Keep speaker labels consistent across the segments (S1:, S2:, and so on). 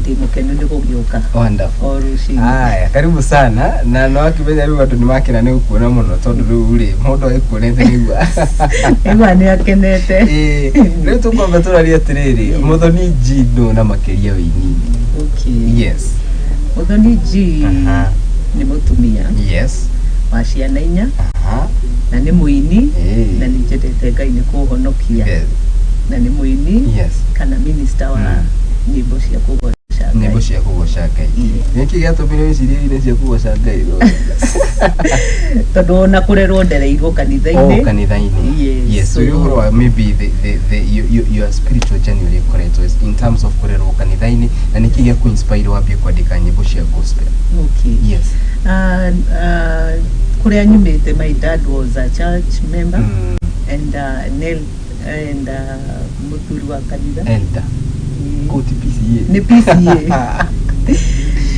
S1: Ndĩ mũkenu nĩ gũgĩũka.
S2: Wonderful.
S1: O rũcinĩ.
S2: Haya, karibu sana, na no akĩmenya rĩu andũ nĩ makena nĩ gũkuona mũno, tondũ rĩu rĩ mũndũ agĩkuonete nĩgua
S1: Nĩgua nĩ akenete.
S2: Ĩĩ, rĩu tũkwamba tũrarie atĩrĩrĩ, Muthoni G nũ na makĩria wĩini-inĩ?
S1: Okay.
S2: Yes.
S1: Muthoni G nĩ mũtumia wa ciana 4 na nĩ mũini na nĩ njendete Ngai nĩ kũhonokia na nĩ mũini kana minister wa nyĩmbo cia kũgoca
S2: Nyĩmbo
S1: Ngai.
S2: cia kũgoca Ngai.
S1: Yes.
S2: Nĩkĩ gĩatũmire wĩcirie ine cia kũgoca Ngai?
S1: Tondũ ona kũrerwo ndereirwo
S2: Oh,
S1: kanitha-inĩ.
S2: Kanitha-inĩ.
S1: Yes.
S2: Yes, so ũhoro wa maybe the your spiritual journey ũrĩa ĩkoretwo is in terms of kũrerwo kanitha-inĩ, na nĩkĩ gĩa kũ-inspire wambie kwandĩka nyĩmbo cia gospel?
S1: Okay.
S2: Yes.
S1: Kũrĩa nyumĩte, my dad was a church member and Nel and mũthuri wa kanitha.
S2: Elder. Kũu ti PCA?
S1: Nĩ PCA.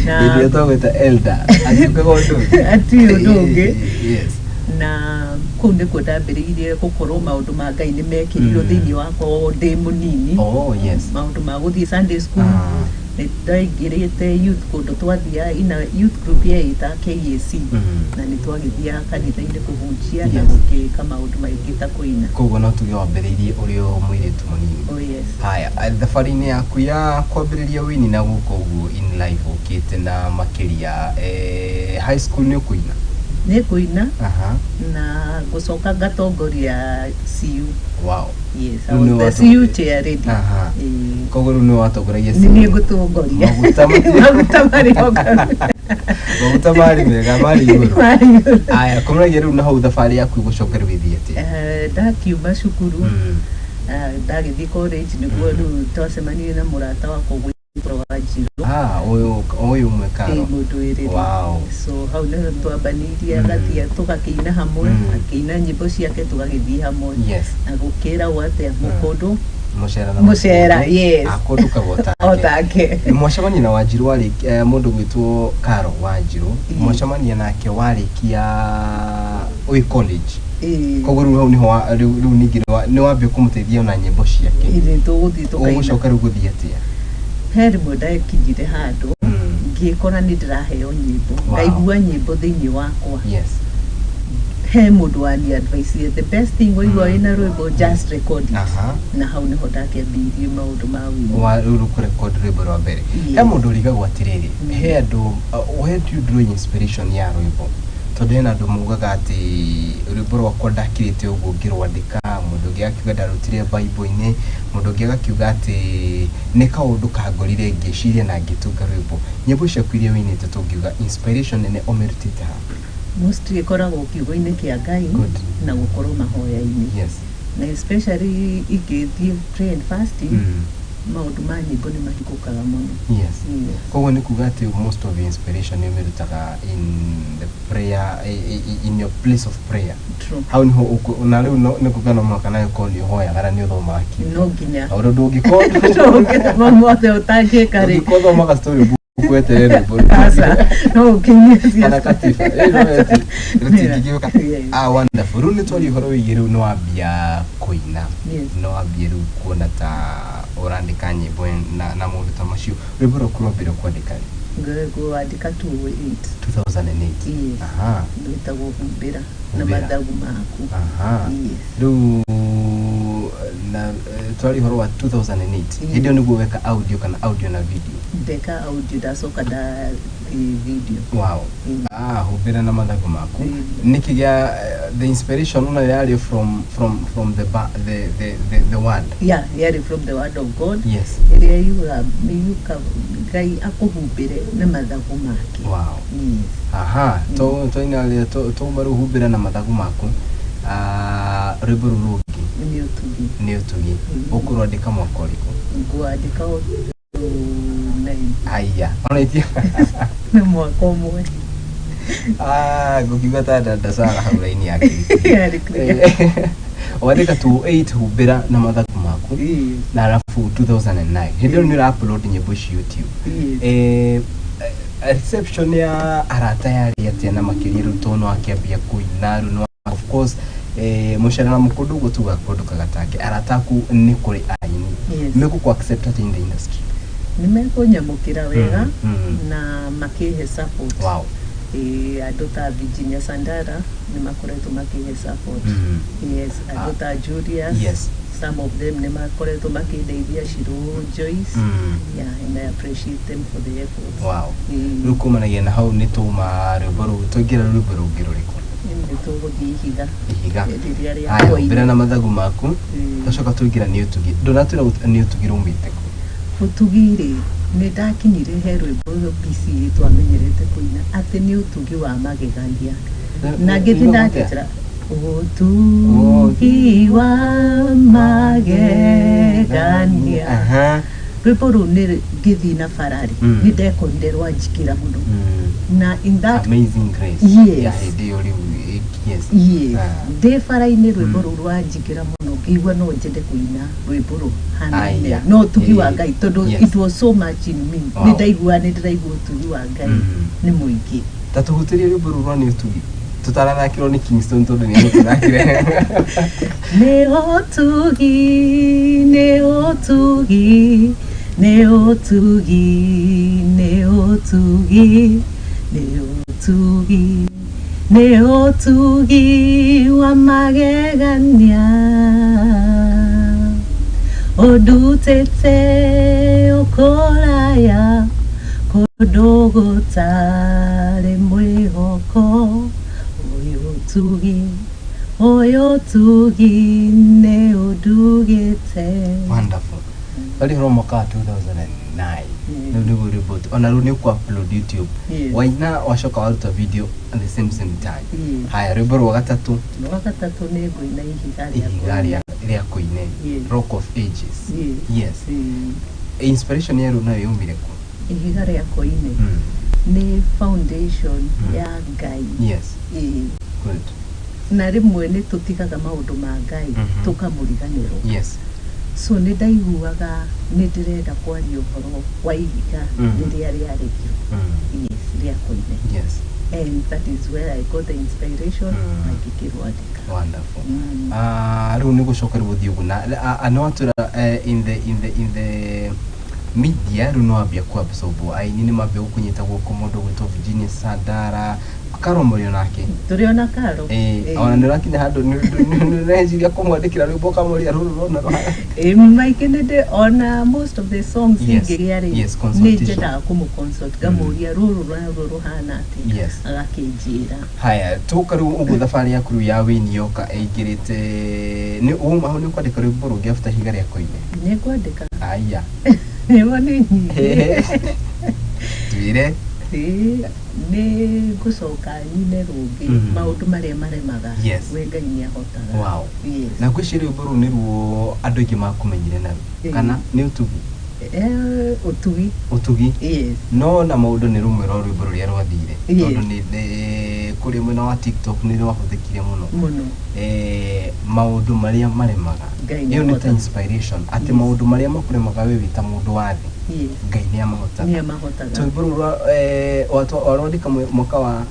S1: Na
S2: Hĩndĩ ĩrĩa twagwĩta elder, atiukaga ũndũ ũngĩ.
S1: Ati ũndũ ũngĩ.
S2: Yes.
S1: Na kũu nĩkuo ndambĩrĩirie gũkorwo maũndũ ma Ngai nĩ mekĩrirwo thĩinĩ wakwa o ndĩ mũnini.
S2: Oh, yes.
S1: Maũndũ ma gũthiĩ Sunday school. Nĩ ndaingĩrĩte youth kũndũ twathiaga ina youth group yeĩta KAC na nĩ twagĩthiaga kanitha-inĩ kũhunjia na gũgĩka maũndũ maingĩ ta kũina.
S2: Koguo no tuge wambĩrĩirie ũrĩ o mũirĩtu mũnini.
S1: Oh yes.
S2: Haya, thabarĩ-inĩ yaku ya kwambĩrĩria wĩini na gũka ũguo in life ũkĩte na makĩria, high school nĩ ũkũina?
S1: Nĩ ngũina na ngũcoka ngatongoria CU. Yes, I
S2: Rĩu nĩ
S1: was the CU chair lady. Ĩĩ.
S2: Koguo rĩu nĩ watongoragia
S1: Nĩ niĩ ngũtongoria.
S2: Maguta
S1: Maguta marĩ o
S2: Maguta marĩ mega, marĩ igũrũ.
S1: Marĩ igũrũ.
S2: Aya, kũmũragia rĩu na hau thabarĩ yaku ĩgũcoka rĩu ĩthiĩ atĩa?
S1: Ndakiuma cukuru, ndagĩthiĩ college, nĩguo rĩu twacemanirie na mũrata wakwa ũgwĩtwo Wanjirũ.
S2: Ah, ũyũ ũyũ ũmwe
S1: Ĩ,
S2: karo.
S1: mũndũ wĩrĩrĩ. So hau nĩho twambanĩirie, agathiĩ tũgakĩina hamwe, akĩina nyĩmbo ciake, tũgagĩthiĩ hamwe na gũkĩragwo atĩa, mũkũndũ
S2: Mũcera na
S1: mũcera.
S2: mũkũndũ.
S1: Yes.
S2: Akũndũkaga o take.
S1: O take.
S2: Mwacemania na Wanjirũ warĩ mũndũ gwĩtwo Karo Wanjirũ. Mwacemania nake warĩkia wĩ college?
S1: Ĩĩ.
S2: Koguo rĩu hau nĩho rĩu ningĩ nĩ wambia kũmũteithia na nyĩmbo ciake?
S1: Ĩĩ, tũgũthiĩ tũkaina.
S2: Ũgũcoka rĩu gũthiĩ atĩa?
S1: He rĩmwe ndakinyire handũ ngĩkora nĩ ndĩraheo nyĩmbo, ngaigua nyĩmbo thĩinĩ wakwa. He mũndũ wani advice, the best thing waigua wĩna rwĩmbo, just record it. Na hau nĩho ndakĩambĩrĩirie maũndũ ma wĩini.
S2: Wa rĩu kũrecord rwĩmbo rwa mbere. He mũndũ ũrigagwo atĩrĩrĩ, he andũ, where do you draw inspiration ya rwĩmbo? Tondũ hena andũ maugaga atĩ rwĩmbo rwakwa ndakirĩte ũguo ngĩrwandĩka, mũndũ ũngĩ akiuga ndarutire Bible-inĩ, mũndũ ũngĩ agakiuga atĩ nĩ kaũndũ kangorire ngĩciria na ngĩtunga rwĩmbo. Nyĩmbo ciaku iria wĩinĩte, tũngiuga inspiration nene ũmĩrutĩte ha?
S1: Mostly ĩkoragwo kiugo-inĩ kĩa Ngai na gũkorwo mahoya-inĩ, na especially ingĩthiĩ prayer and fasting, maũndũ ma nyĩmbo nĩ mahingũkaga mũno. Yes.
S2: Koguo nĩ kuga atĩ most of your inspiration nĩ ũmĩrutaga in the prayer, in your place of prayer?
S1: True.
S2: Hau niho na rĩu nĩ kuga no mũhaka nawe ũkorwo nĩ ũhoyaga na nĩ ũthomaga kiugo?
S1: No nginya.
S2: Tondũ ndũngĩkorwo
S1: Mothe ũtangĩka rĩ.
S2: Ndũngĩkorwo ũthomaga story book weterere rwĩmbo rũu.
S1: Aca, no ũkĩinie.
S2: Kana katiba. Ĩ, no rũtingĩgĩũka.
S1: Yes.
S2: Ah, wonderful. Rĩu nĩ twaria ũhoro wĩgiĩ rĩu nĩ wambia kũina, nĩ wambia rĩu kuona ta ũrandĩka nyĩmbo na maũndũ ta macio. Rwĩmbo rwaku rwa mbere ũkwandĩka rĩ?
S1: Ngwandĩka 208.
S2: 2008?
S1: Yes. Rwĩtagwo Humbĩra na
S2: Humbĩra.
S1: Mathagu Maku. Yes.
S2: Rĩu na twaria ũhoro wa 2008, hĩndĩ ĩyo nĩguo weka audio kana audio na video?
S1: Ndeka audio, ndacoka nda video.
S2: Ah, Humbĩra na Mathagu Maku. Nĩkĩ gĩa the inspiration ona yarĩ from the, ba, the word?
S1: Yeah, yarĩ from the word of God ĩrĩa yugaga yuka Ngai akũhumbĩre na mathagu make. Yes.
S2: Aha, to twaina rĩ twauma rĩu Humbĩra na Mathagu Maku. Ah, rwĩmbo rũu rũngĩ?
S1: Nĩ Ũtugi.
S2: Nĩ Ũtugi. Ũkũrwandĩka mwaka ũrĩkũ?
S1: Ngwandĩka o 9.
S2: Aya, ona itia
S1: Nĩ mwaka ũmwe.
S2: Ah, ngũkiuga ta dada Sara hau raini yake.
S1: Yarĩ clear.
S2: Wandĩka 28 Humbĩra na Mathagu Maku, na alafu 2009 hĩndĩ ĩyo nĩ ũra upload nyĩmbo ici YouTube?
S1: Yes.
S2: Reception ya arata yarĩ atĩa, na makĩria rĩu tondũ nĩ wakĩambia kũina rĩu nĩ of course, mũcere na mũkũndũ ũguo tugaga kũndũkaga take, arata aku nĩ kũrĩ aini, mekũkũ accept atĩa in the industry?
S1: Nĩ mekũnyamũkĩra wega na makĩhe support. Ĩĩ, andũ ta Virginia Sandara nĩ makoretwo makĩhe support. Yes, andũ ta Julius, some of them nĩ makoretwo makĩndeithia, Shiro Joyce. Yeah, and I appreciate them for the efforts. Ĩĩ.
S2: Rĩu kumanagia na hau nĩ tũma rwĩmbo rũu, tũingĩra rwĩmbo rũngĩ rũrĩkũ?
S1: Nĩ tũgũthiĩ Ihiga.
S2: Ihiga.
S1: Rĩrĩa rĩa
S2: Haya,
S1: Koine.
S2: mbere na mathagu maku.
S1: Ĩĩ.
S2: Twacoka tũingĩra nĩ ũtugi. Ndũnatwĩra nĩ ũtugi rumĩte kũ?
S1: Ũtugi rĩ, nĩ ndakinyire he rwĩmbo PCA twamenyerete kũina atĩ nĩ ũtugi wa magegania, na ngĩthiĩ ndangĩtĩra ũtugi wa magegania. Rwĩmbo rũu nĩ ngĩthiĩ na bararĩ, nĩ ndekorire rwanjikĩra mũno na in that
S2: Amazing Grace.
S1: Yes.
S2: Ya hĩndĩ ĩyo rĩu yes.
S1: Yes. Ndĩ bara-inĩ, rwĩmbo rũu rwanjingĩra mũno, ngĩigua no njende kũina rwĩmbo rũhanaine
S2: Aya.
S1: no ũtugi wa Ngai, tondũ it was so much in me. Nĩ ndaigua, nĩ ndĩraigua ũtugi wa Ngai nĩ mũingĩ.
S2: Ta tũhutĩrie rwĩmbo rũu rwa nĩ ũtugi tũtarathakĩrwo nĩ Kingston, tondũ nĩ egũtũthakĩre.
S1: Nĩ ũtugi, nĩ ũtugi, nĩ ũtugi, nĩ ũtugi, nĩ ũtugi, nĩ ũtugi wa magegania, ũndutĩte ũkũraya kũndũ gũtarĩ mwĩhoko. Ũyũ ũtugi, ũyũ ũtugi nĩ ũndugĩte.
S2: Wonderful. Rĩu horo mwaka wa 2009, rĩu nĩguo rwĩmbo ona rĩu nĩ ũkũ-upload YouTube. Waina, wacoka waruta video at the same same time. Haya, rwĩmbo rwa gatatũ.
S1: Rwa gatatũ nĩ ngũina Ihiga rĩa
S2: Ihiga
S1: Koine.
S2: rĩa Koine. Rock of Ages.
S1: Yes.
S2: Inspiration ya rĩu nayo yaumire kũ?
S1: Ihiga rĩa Koine nĩ foundation ya Ngai. Ĩĩ. Na rĩmwe nĩ tũtigaga maũndũ ma Ngai, tũkamũriganĩrwo. So nĩ ndaiguaga nĩ ndĩrenda kwaria ũhoro wa ihiga rĩrĩa rĩaregirwo, yes, rĩa Koine. And that is where I got the inspiration na ngĩkĩrwandĩka.
S2: Wonderful. Ah, rĩu nĩ gũcoka rĩu gũthiĩ ũguo na nĩ watwĩra in the media rĩu nĩ wambia ku absorb aini, nĩ mambia gũkũnyita guoko, mũndũ gwĩtwo Virginia Sandara, Karo mũrĩ onake?
S1: Tũrĩ ona Karo.
S2: Eh, ona nĩ ũrakinya handũ nĩ ũreciria kũmwandĩkĩra rwĩmbo ũkamũria rũrũ rũna rũhana?
S1: Ĩ, maingĩ nĩ ndĩ ona most of the songs ingĩgĩa rĩ, nĩ
S2: consultation.
S1: Nyendaga kũmũ consult, ngamũria rũrũ narũo rũhana atĩa, agakĩnjĩra.
S2: Haya, tũka rĩu ũguo thabarĩ yaku rĩu ya wĩini yoka ĩingĩrĩte nĩ uma hau, nĩ ũkwandĩka rwĩmbo rũngĩ after Ihiga rĩa Koine?
S1: Nĩ ngwandĩka.
S2: Aya.
S1: Nĩmo nĩ nyingĩ.
S2: Twĩre.
S1: Ĩ, nĩ ngũcoka nyine rũngĩ, Maũndũ marĩa maremaga, we Ngai nĩ ahotaga. Yes.
S2: Na ngwĩciria rwĩmbo rũu nĩruo andũ aingĩ makũmenyire naruo, kana nĩ ũtugi?
S1: Eh, ũtugi.
S2: Ũtugi.
S1: Yes.
S2: No na maũndũ nĩ rũmwe rwa rwĩmbo rũrĩa rwathire, tondũ nĩ kũrĩa mwena wa TikTok nĩ rwahũthĩkire mũno.
S1: Mũno.
S2: Eh, maũndũ marĩa maremaga,
S1: Ngai nĩ
S2: ĩyo nĩ ta
S1: ahotaga.
S2: inspiration atĩ maũndũ marĩa makũremaga we wĩ ta mũndũ wa thĩ, Ngai nĩ amahotaga.
S1: Nĩ amahotaga.
S2: Rwĩmbo rũu rwa warwandĩka mwaka wa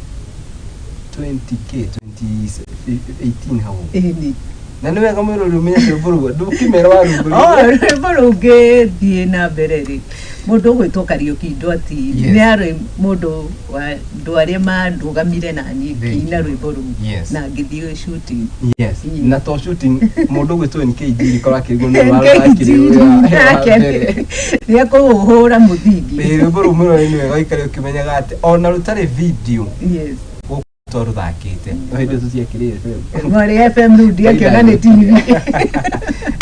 S2: 20k 2018 hau?
S1: Ĩni.
S2: Na nĩ wega mwĩrori ũmenye rwĩmbo rũu ndũkĩmera wa rwĩmbo
S1: Oh, rwĩmbo rũngĩthiĩ na mbere rĩ, mũndũ ũgwĩtwo Kariũki Ndwati nĩ arĩ mũndũ wa andũ arĩa mandũgamire na niĩ ngĩina rwĩmbo rũu na ngĩthiĩ shooting.
S2: Na to shooting, mũndũ ũgwĩtwo NK Njiri korwo akĩrigwo nĩ
S1: NK Njiri nake nĩ ekũũhũra mũthingi.
S2: Rwĩmbo rũu, mwĩrori, nĩ wega ũikare ũkĩmenyaga atĩ ona rũtarĩ video twarũthakĩte no hĩndĩ ĩyo tũtiekĩrĩte FM.
S1: Mwarĩ FM rĩu ndiakĩona nĩ TV.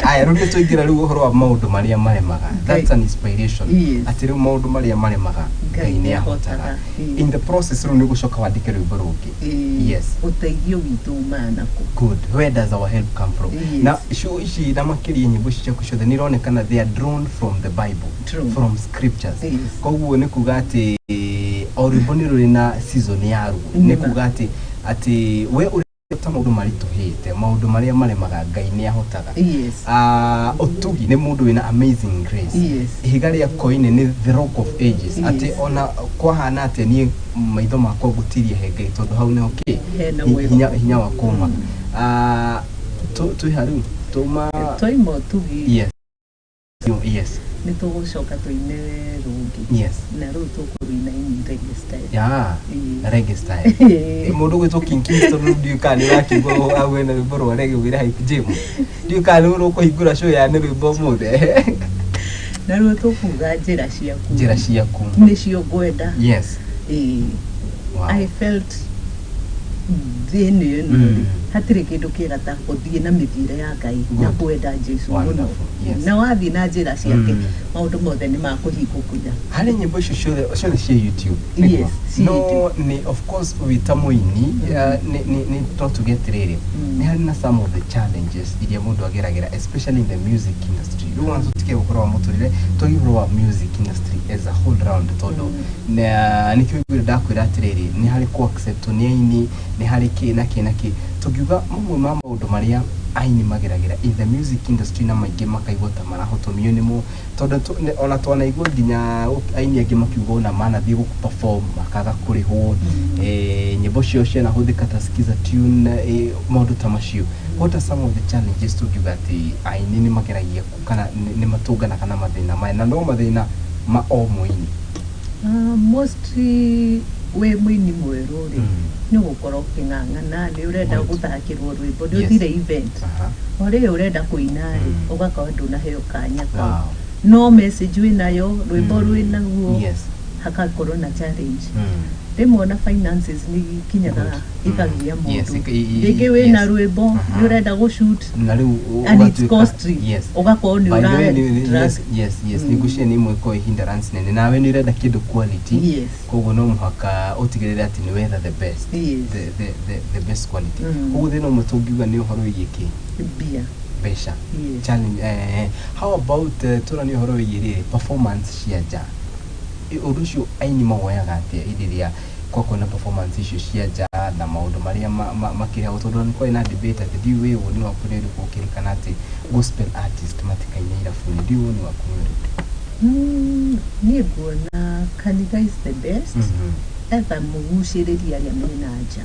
S2: Aya, rĩu nĩ tũingĩra rĩu ũhoro wa maũndũ marĩa maremaga. That's an inspiration, atĩ rĩu maũndũ marĩa maremaga, Ngai nĩ ahotaga. In the process rĩu nĩ gũcoka wandĩke rwĩmbo rũngĩ.
S1: Ũteithio witũ umaga nakũ?
S2: Good. Where does our help come from? Na ciugo ici na makĩria nyĩmbo ici ciaku ciothe nĩ ironekana they are drawn from the Bible, from scriptures. Koguo nĩ kuga atĩ o rwĩmbo nĩ rũrĩ na season yaruo, nĩ kuga atĩ we ũrĩa ta maũndũ maritũhĩte, maũndũ marĩa maremaga, Ngai nĩ ahotaga. Ah, ũtugi nĩ mũndũ wĩna amazing grace. Ihiga rĩa Koine nĩ the Rock of Ages, atĩ ona kwahana atĩa, niĩ maitho makwa ngũtiria he Ngai, tondũ hau nĩho kĩ
S1: Hena mwĩhoko.
S2: Hinya wa kũma. Ah, twĩ ha rĩu tũma?
S1: Twaima ũtugi. Nĩ tũgũcoka tũine rũngĩ. Na rĩu tũkũrũina in reggae style. Ĩĩ.
S2: Reggae style.
S1: Ĩĩ.
S2: Mũndũ gwĩtwo King Kingston rĩu ndiũĩ kana nĩ ũrakĩigua au ena rwĩmbo rwa reggae wĩra Hype Gym. Ndiũĩ kana nĩ ũkũhingũra show ya nĩ rwĩmbo ũmũthĩ.
S1: Na rĩu tũkuga njĩra ciaku.
S2: Njĩra ciaku.
S1: Nĩcio ngwenda. Ĩĩ. I felt thĩ-inĩ ĩno rĩ, hatirĩ kĩndũ kĩega ta gũthiĩ na mĩthiĩre ya Ngai na
S2: Good.
S1: kwenda Jesu mũno.
S2: Wonderful.
S1: Na wathiĩ na njĩra ciake, maũndũ mothe nĩ makũhingũkĩra.
S2: Harĩ nyĩmbo icio ciothe ciothe cia YouTube.
S1: Yes, cia
S2: No
S1: YouTube.
S2: nĩ of course wĩ ta mũini, nĩ no tuge atĩrĩrĩ, nĩ harĩ na some of the challenges iria mũndũ ageragĩra, especially in the music industry. Rĩu ona tũtige ũhoro wa mũtũrĩre, twarie ũhoro wa music industry as a whole round, tondũ na nĩkĩo ũiguire ndakwĩra atĩrĩrĩ, nĩ harĩ kũ accept nĩ aini, nĩ harĩ kĩ na kĩ na kĩ. Tũngiuga mamwe ma maũndũ marĩa aini mageragĩra in the music industry na maingĩ makaigua ta marahotomio nĩmo, tondũ ona twanaigua nginya aini angĩ makiuga ona manathiĩ gũ perform makaga kũrĩhwo, nyĩmbo ciao cianahũthĩka ta Skiza tune, maũndũ ta macio. What are some of the challenges tũngiuga atĩ aini nĩ mageragia kana nĩ matũnganaga na mathĩna maya, na no mathĩna ma o mũini?
S1: Mostly wĩ mũini mwerũ rĩ, nĩ ũgũkorwo ũkĩng'ang'ana, nĩ ũrenda gũthakĩrwo rwĩmbo, nĩ ũthire event. O rĩrĩ ũrenda kũina rĩ, ũgakorwo ndũnaheo kanya kau. No message wĩnayo, rwĩmbo rwĩnaguo, hakakorwo na challenge. Rĩmwe ona finances nĩ ikinyaga ikagia mũndũ. Rĩngĩ wĩna rwĩmbo, nĩ ũrenda gũ-shoot,
S2: na rĩu
S1: and it's costly. Ũgakorwo nĩ
S2: By the way,
S1: ũra drag.
S2: Yes, nĩ ngwĩciria nĩ ĩmwe ĩkoragwo ĩ hindrance nene, nawe nĩ ũrenda kĩndũ quality, koguo no mũhaka ũtigĩrĩre atĩ nĩ wetha the best, the best quality. Koguo thĩna ũmwe tũngiuga nĩ ũhoro wĩgiĩ kĩ?
S1: Mbia.
S2: Mbeca.
S1: Yes.
S2: Challenge. How about tũranie ũhoro wĩgiĩ rĩrĩ performance cia nja? Ũndũ ũcio aini mawoyaga atĩa hĩndĩ ĩrĩa kwakorwo na performance icio cia nja na maũndũ marĩa makĩrehagwo, tondũ nĩ kwarĩ na debate atĩ ndiũĩ wĩ woni waku nĩ ũrĩkũ ũkĩrĩkana atĩ gospel artist matikaine irabu-inĩ, ndiũĩ woni waku nĩ ũrĩkũ?
S1: Niĩ nguona kanitha is the best. Etha mũgucĩrĩrie arĩa mena nja.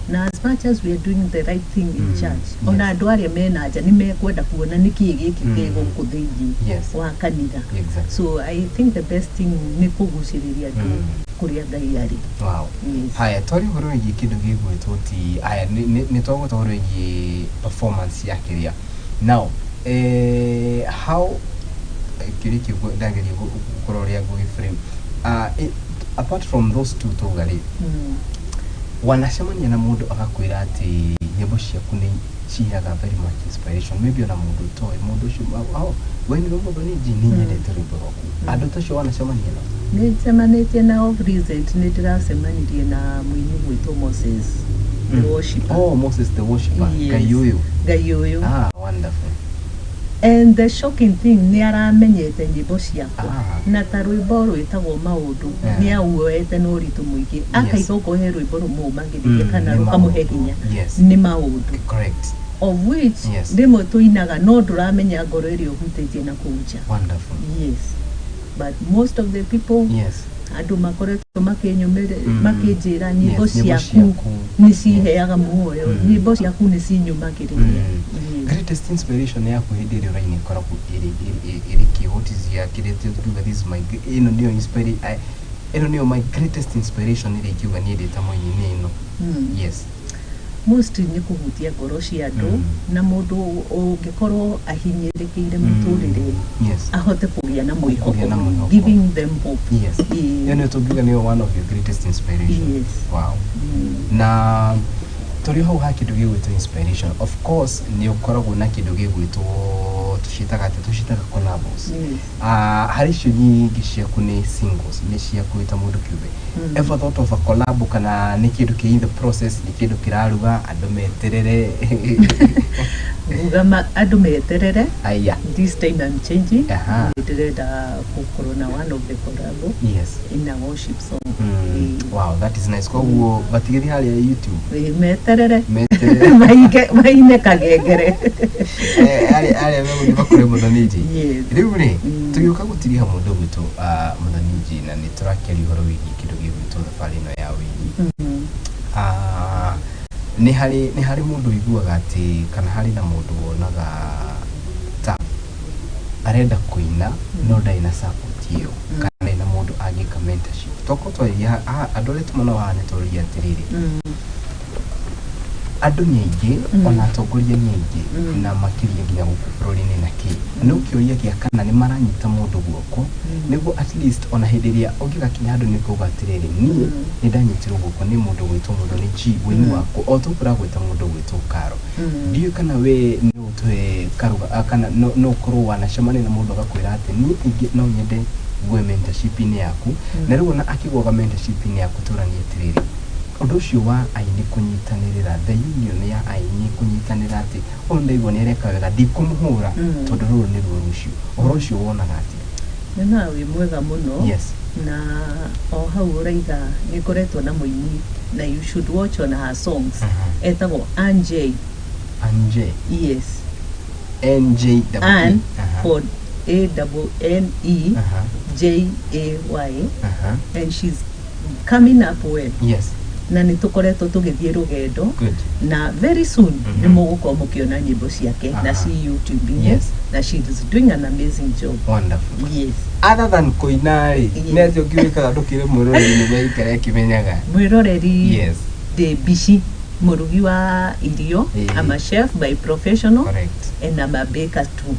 S1: Na as much as we are doing the right thing in church, ona andũ arĩa mena nja nĩ mekwenda kuona nĩkĩĩ gĩkĩ kĩ gũkũ thĩinĩ wa kanitha. So I think the best thing nĩ kũgucĩrĩria andũ kũrĩa Ngai arĩ.
S2: Haya, twaria ũhoro wĩgiĩ kĩndũ gĩgwĩtwo ti haya, nĩ twagweta ũhoro wĩgiĩ performance ya kĩrĩa. Now, how kĩũria kĩu ndageria gũkorwo ũrĩa ngũgĩ-frame. Apart from those two twauga rĩ, wanacemania na mũndũ agakwĩra atĩ nyĩmbo ciaku nĩ ciheaga very much inspiration, maybe ona mũndũ ũtoĩ mũndũ ũcio, oh, we nĩwe Muthoni G, nĩ nyendete rwĩmbo rwaku. Andũ ta acio wanacemania nao?
S1: Nĩ ncemanĩtie nao. Recent nĩ ndĩracemanirie na mũini gwĩtwo Moses the Worshipper.
S2: Oh, Moses the Worshipper.
S1: Yes.
S2: Ngai ũyũ.
S1: Ngai ũyũ.
S2: Ah, wonderful.
S1: And the shocking thing, nĩ aramenyete nyĩmbo ciakwa, na ta rwĩmbo rwĩtagwo Maũndũ, nĩ auoete na ũritũ mũingĩ, akaiga okorwo he rwĩmbo rũmũũmagĩrĩria kana
S2: nĩ
S1: rũkamũhe
S2: Maũndũ.
S1: hinya, nĩ Maũndũ, of which rĩmwe tũinaga no ndũramenya ngoro ĩrĩa ũhutĩtie na kũu nja. Yes, but most of the people, andũ makoretwo makĩnyũmĩrĩ, makĩnjĩra nyĩmbo
S2: Yes, nyĩmbo
S1: ciaku
S2: ciaku.
S1: nĩ ciheaga muoyo, nyĩmbo ciaku nĩ cinyũmagĩrĩria. Yes.
S2: Greatest inspiration yaku hĩndĩ ĩrĩa ũraina ĩkoragwo ĩrĩ kĩ? What is your kĩrĩa tuga this is my ĩno nĩyo ĩno nĩyo my greatest inspiration ĩrĩa ingiuga niĩ ndĩ ta mũini nĩ ĩno?
S1: Mostly nĩ kũhutia ngoro cia andũ, na mũndũ ũngĩkorwo ahinyĩrĩkĩire mũtũrĩre ahote kũgĩa na mwĩhoko.
S2: Kũgĩa na mwĩhoko.
S1: Giving them hope.
S2: Ĩyo nĩyo tũngiuga nĩyo one of your greatest inspiration?
S1: Yes.
S2: Na tũrĩ hau ha kĩndũ gĩgwĩtwo inspiration, of course nĩ ũkoragwo na kĩndũ gĩgwĩtwo, tũciĩtaga atĩ, tũciĩtaga collabos. Harĩ icio nyingĩ ciaku nĩ singles, nĩ ciaku wĩ ta mũndũ kĩũmbe. Ever thought of a collab, kana nĩ kĩndũ kĩ in the process, nĩ kĩndũ kĩraruga andũ meterere?
S1: Nguga andũ meterere.
S2: Aya.
S1: This time I'm changing.
S2: Aha.
S1: Nĩ ndĩrenda gũkorwo na one of the collabo in a worship song.
S2: Wow, that is nice. Koguo batigĩthiĩ harĩa YouTube.
S1: Ĩĩ, meterere.
S2: Meterere.
S1: Maige maine kagengere.
S2: Arĩa megũthiĩ makore Muthoni G. Rĩu rĩ, tũgĩũka gũtiriha mũndũ gwitũ Muthoni G, na nĩ tũrakĩaria ũhoro wĩgiĩ kĩndũ gĩgwĩtwo thabarĩ ĩno ya wĩini. Nĩ harĩ mũndũ ũiguaga atĩ kana harĩ na mũndũ wonaga ta Arenda kũina no ndarĩ na support ĩyo kana ndarĩ na mũndũ angĩka mentorship. Tokorwo twarĩria andũ arĩa tuma nao haha nĩ twarĩria atĩrĩrĩ, andũ nĩ aingĩ, ona atongoria nĩ aingĩ, na makĩria nginya gũkũ bũrũri-inĩ na kĩ no kĩũria gĩa kana nĩ maranyita mũndũ guoko nĩguo at least ona hĩndĩ ĩrĩa ũngĩgakinya handũ nĩ ũkauga atĩrĩrĩ, niĩ nĩ ndanyitirwo guoko nĩ mũndũ gwĩtwo Muthoni G wĩini wakwa o tũguo ũragwĩta mũndũ gwĩtwo Karo. Ndiũĩ kana we no ũtũhe karuga kana no ũkorwo wanacemania na mũndũ agakwĩra atĩ niĩ ingĩ no nyende ngwe mentorship-inĩ yaku, na rĩu ona akĩgwaga mentorship-inĩ yaku tũranie atĩrĩrĩ, ũndũ ũcio wa aini kũnyitanĩrĩra, the union ya aini kũnyitanĩra atĩ ũyũ ndaigua nĩ areka wega ndikũmũhũra tondũ rũrũ nĩruo rũciũ, ũhoro ũcio wonaga atĩa?
S1: Nyonaga wĩ mwega mũno. Na o hau ũraiga nĩ ngoretwo na mũini na you should watch on her songs, etagwo Anjay.
S2: Anjay?
S1: Yes.
S2: N J W E.
S1: Ann for A double N E J A Y, and she's coming up well. Na nĩ tũkoretwo tũgĩthiĩ rũgendo na very soon nĩ mũgũkorwo mũkĩona nyĩmbo ciake na ci YouTube-inĩ, na she is doing an amazing job.
S2: Wonderful.
S1: Yes.
S2: Other than kũina rĩ, nĩ atĩa ũngĩ wĩkaga ndũkĩre mwĩroreri nĩguo aikare akĩmenyaga?
S1: Mwĩroreri, ndĩ mbici mũrugi wa irio. I'm a chef by professional and I'm a baker too.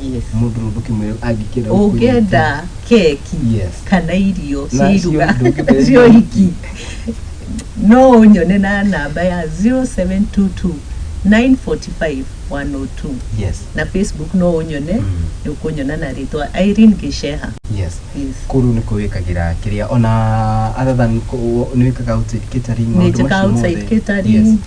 S1: Yes.
S2: Mũndũ rĩu ndũkĩmwĩre angĩkĩenda
S1: Ũngĩenda keki kana irio
S2: Na
S1: cia iruga
S2: ndũngĩmwĩra
S1: cia ũhiki, no ũnyone na namba ya 0722 945 102. Na Facebook no ũnyone, nĩ ũkũnyona na rĩtwa Irene Gicheha. Yes.
S2: Kũu rĩu nĩkuo wĩkagĩra kĩrĩa ona other than nĩ wĩkaga outside catering,
S1: nĩ
S2: maũndũ
S1: njĩkaga
S2: macio
S1: outside
S2: mothe?
S1: catering,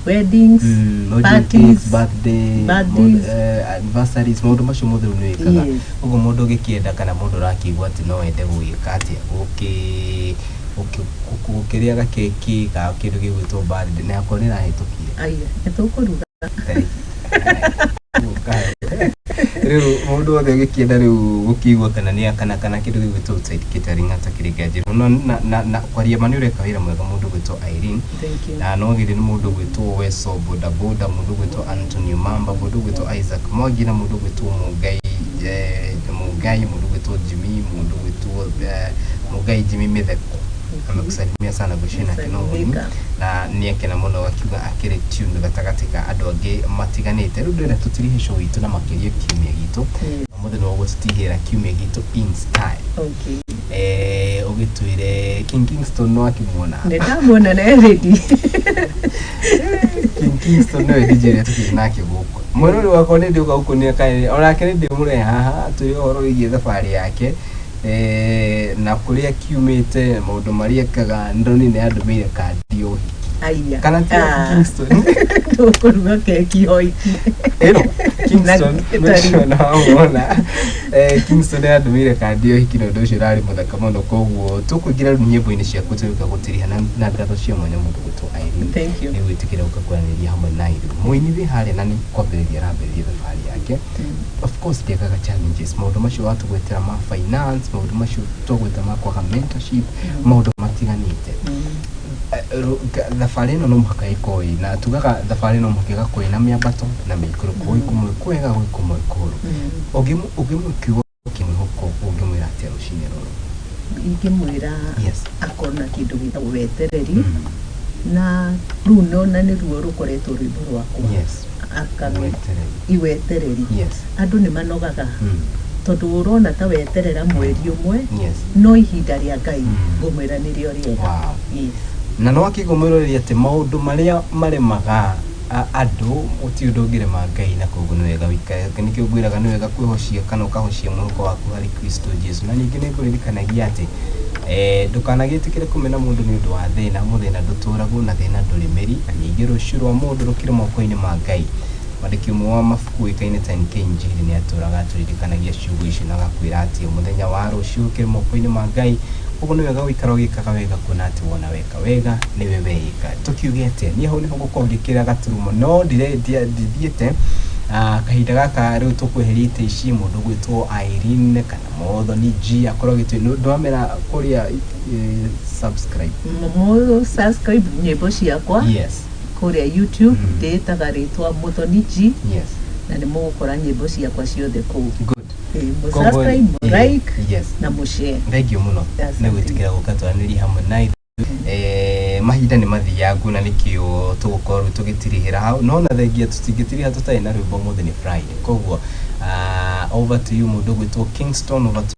S1: weddings,
S2: Wedding
S1: parties,
S2: cakes, birthday,
S1: birthdays.
S2: Anniversaries, maũndũ macio mothe rĩu nĩ wĩkaga.
S1: Yes.
S2: Ũguo mũndũ ũgĩkĩenda kana mũndũ ũrakĩigua atĩ no ende gũgĩka atĩa, gũkĩrĩa gakeki ga kĩndũ gĩgwĩtwo birthday na akorwo nĩ ĩrahĩtũkire.
S1: Aya, nĩ tũkũruga.
S2: Rĩu mũndũ wothe ũgĩkĩenda rĩu gũkĩigua kana nĩ kana kĩndũ gĩgwĩtwo outside catering atakĩrĩ nganjĩrwo no na kwaria ma nĩ ũreka wĩra mwega mũndũ gwĩtwo Irene.
S1: Thank you.
S2: Na no githĩ nĩ mũndũ gwĩtwo Weso bodaboda, mũndũ gwĩtwo Antonio Mamba, mũndũ gwĩtwo Isaac Mwangi na mũndũ gwĩtwo Mungai, Mungai, mũndũ gwĩtwo Jimmy, mũndũ gwĩtwo Mungai Jimmy Mitheko amekusalimia sana gwĩcina kĩno.
S1: Salimika.
S2: Na nĩ akena mũno akiuga akĩrĩ tune gatagatĩ ka andũ angĩ matiganĩte. Rĩu ndĩrenda tũtirihe show itũ na makĩria kiumia gitũ. Ũmũthĩ nĩ gũtũtihĩra kiumia gitũ in style. Ũgĩtwĩre King Kingston no akĩmuona.
S1: Nĩ ndamuona na ready.
S2: King Kingston nĩwe DJ ũrĩa tũkĩrĩ nake gũkũ. Mwĩrori wakwa nĩ ndĩũka gũkũ nĩ akaĩ onake nĩ ndĩmũrehe haha atwĩre ũhoro wĩgiĩ thabarĩ yake na kũrĩa kiumĩte, maũndũ marĩa ekaga. Ndonire nĩ andũmĩire kandi ya ũhiki.
S1: Aya.
S2: Kana ti Kingston?
S1: Tũkũruga keki hoiki.
S2: Ĩno Kingston.
S1: Na
S2: ũcio no wona Kingston nĩ andũmĩire kandi ya ũhiki na ũndũ ũcio ũrarĩ mũthaka mũno. Koguo tũkũingĩra rĩu nyĩmbo-inĩ ciaku tũgĩũka gũtiriha na ngatho cia mwanya mũndũ gwĩtwo Irene
S1: Thank you.
S2: nĩ gwĩtĩkĩra gũka kwaranĩria hamwe na ithuĩ. Mũini wĩ harĩa na nĩ kwambĩrĩria arambĩrĩria thabarĩ yake, of course ndĩagaga challenges, maũndũ macio watũgwetera ma finance, maũndũ macio twagweta ma kwaga mentorship, maũndũ matiganĩte. Thabarĩ ĩno no mũhaka ĩkorwo ĩna, tugaga thabarĩ no mũhaka ĩgakorwo ĩna mĩambato na mĩikũrũko, gwĩ kũmwe kwega, gwĩ kũmwe kũũru. Ũngĩmwe kiugo kĩmwĩhoko ũngĩmwĩra atĩa rũcinĩ rũrũ?
S1: Ingĩmwĩra akorwo na kĩndũ gĩtagwo wetereri, na rĩu nona nĩruo rũkoretwo rwĩmbo rwakwa.
S2: Wetereri.
S1: Iwetereri. Andũ nĩ manogaga tondũ ũrona ta weterera mweri ũmwe, no ihinda rĩa Ngai ngũmwĩra nĩrĩo rĩega. Yes.
S2: Na no akĩigua mwĩroreri atĩ maũndũ marĩa maremaga andũ gũtirĩ ũndũ ũngĩrema Ngai, na koguo nĩ wega wĩikare nĩkĩo ngwĩraga nĩ wega kwĩhocia kana ũkahocia mwĩhoko waku harĩ Kristo Jesu. Na ningĩ nĩ ngũririkanagia atĩ ndũkanagĩtĩkĩre kũmena mũndũ nĩ ũndũ wa thĩna. Mũthĩna ndũtũragwo na thĩna ndũrĩ mĩri, na ningĩ rũciũ rwa mũndũ rũkĩrĩ moko-inĩ ma Ngai. Mwandĩki ũmwe wa mabuku ũĩkaine ta NK Njiri nĩ atũraga atũririkanagia ciugo icio na agakwĩra atĩ mũthenya wa rũciũ ũkĩrĩ moko-inĩ ma Ngai. Ũguo nĩ wega gũikara ũgĩkaga wega, kuona atĩ wona weka wega nĩwe weĩka. Tũkiuge atĩa, niĩ hau nĩho ngũkorwo ngĩkĩra gaturumo no ndithiĩte. Kahinda gaka rĩu tũkweheria itĩ ici, mũndũ gwĩtwo Irene kana Muthoni G akorwo agĩtwĩ ndwamera kũrĩa subscribe.
S1: Mũ subscribe nyĩmbo ciakwa kũrĩa YouTube. Ndĩĩtaga rĩtwa Muthoni G. Na nĩ mũgũkora nyĩmbo ciakwa ciothe kũu.
S2: Good.
S1: Mũ
S2: Koguo,
S1: subscribe, mũ like na mũ share.
S2: Thank you mũno
S1: Asante.
S2: nĩ gwĩtĩkĩra gũka twaranĩrie hamwe na ithuĩ. Mahinda nĩ mathiangu na nĩkĩo tũgũkorwo rĩu tũgĩtirihĩra hau, no na thengia tũtingĩtiriha tũtarĩ na rwĩmbo. Ũmũthĩ nĩ Friday, koguo over to you, mũndũ ũgwĩtwo Kingston, over to